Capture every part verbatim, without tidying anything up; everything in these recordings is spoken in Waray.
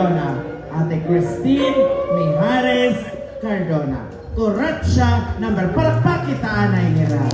Ate Christine Mijares Cardona. Kuratsa number, palakpak kita anay hira.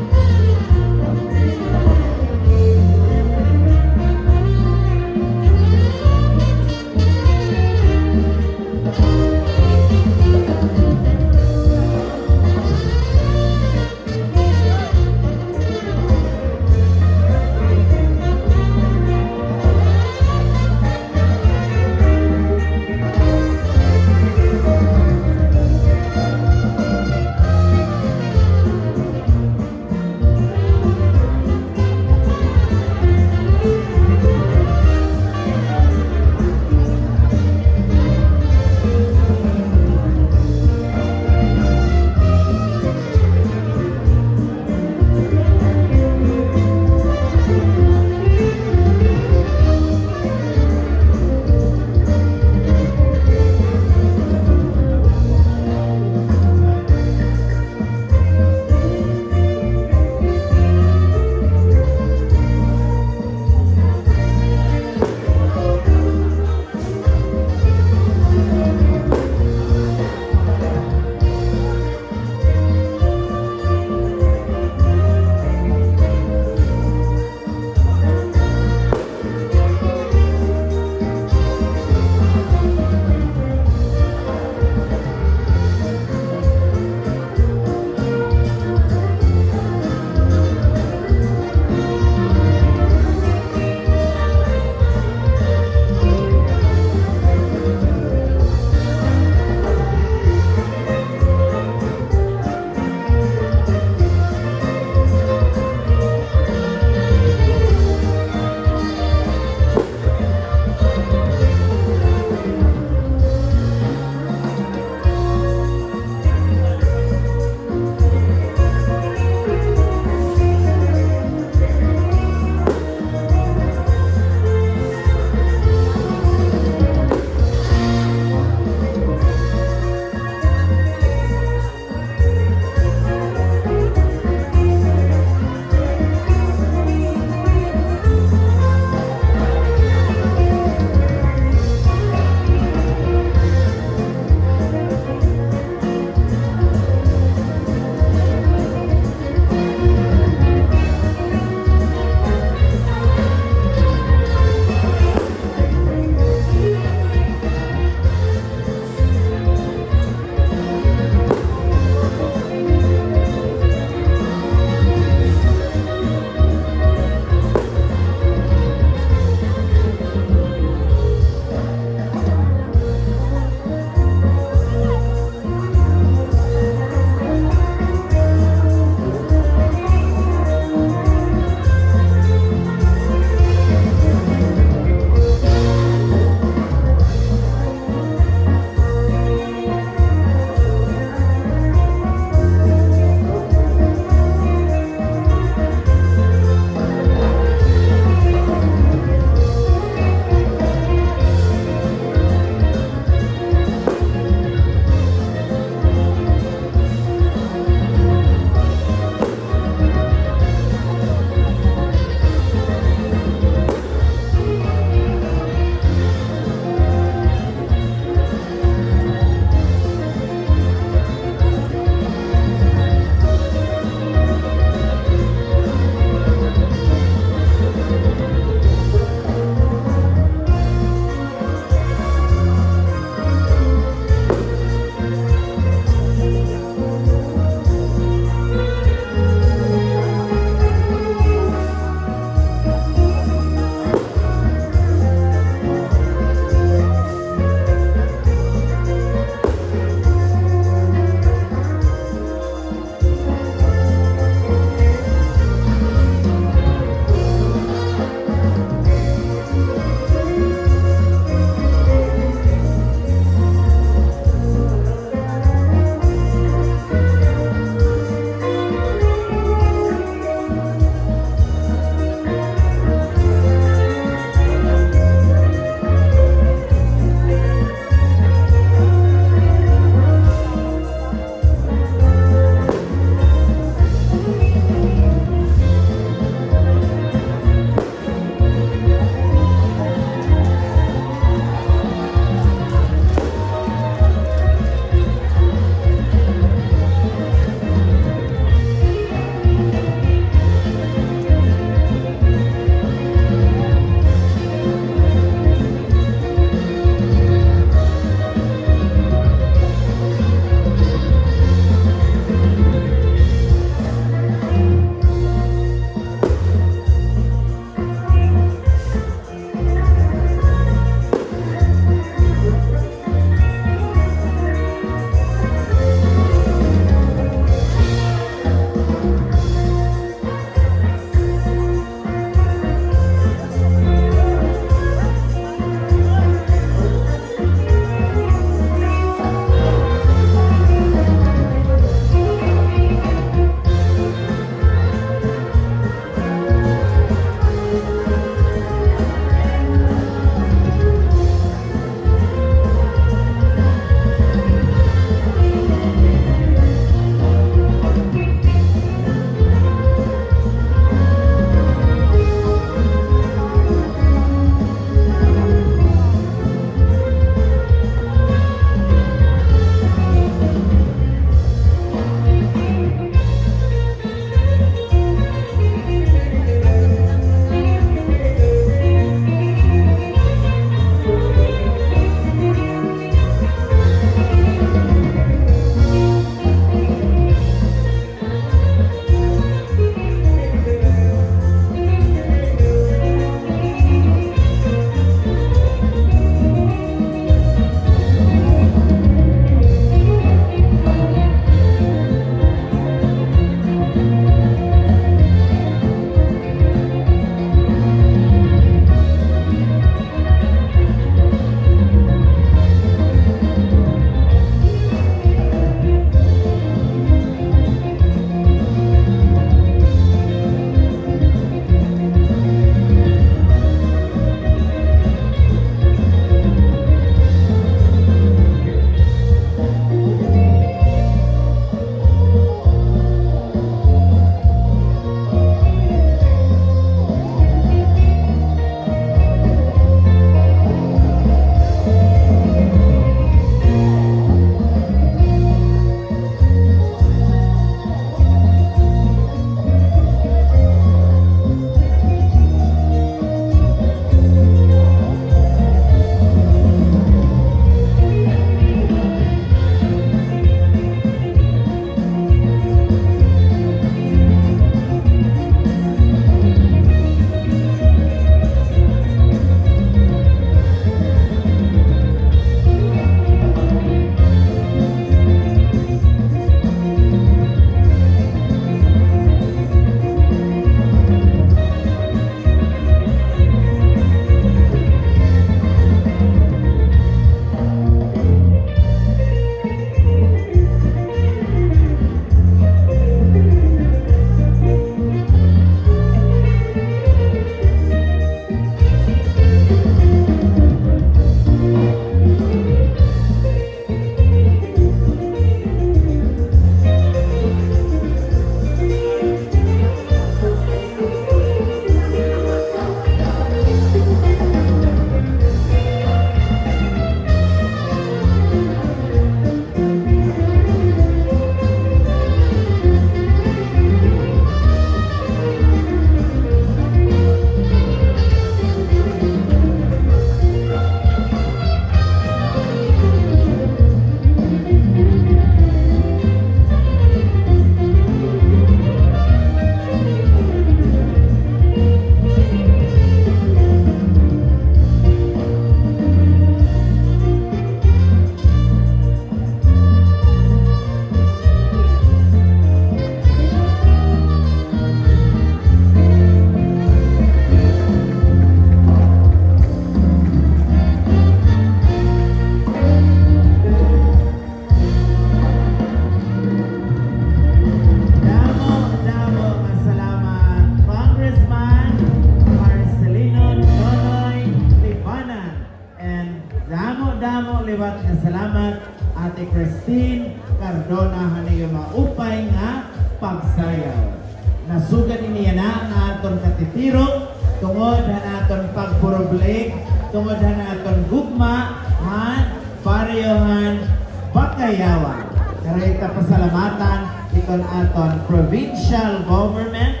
Liwat nga salamat, Ate Christine Cardona, han iyo maupay nga pagsayaw. Nasugad ini yana nga aton katitirok tungod han aton pagpurublig, tungod han aton gugma han baryo han Bakayawan. Pero ita pasalamatan iton aton provincial government,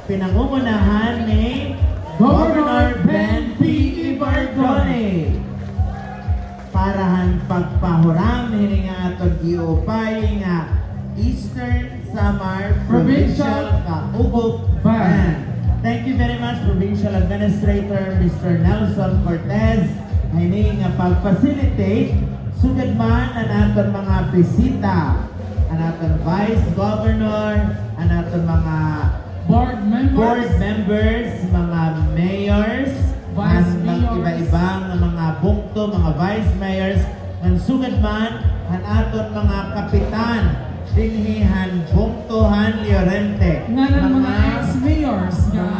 pinangungunahan ni Governor Ben P. Evardone, para han pagpahuram hini nga aton giupay nga Eastern Samar Provincial Provincial Kaugop Band. Band. Thank you very much, Provincial Administrator Mister Nelson Cortez, hini nga pag-facilitate, sugad man an aton mga bisita, an aton Vice Governor, an aton mga Board members. Board members, mga mayors, Vice an mayors. Iba-iba nga mga bungto, mga vice mayors, ngan sugad man han aton mga kapitan dinhi han bungto han Llorente. Ngan an mga mga ex-mayors nga mga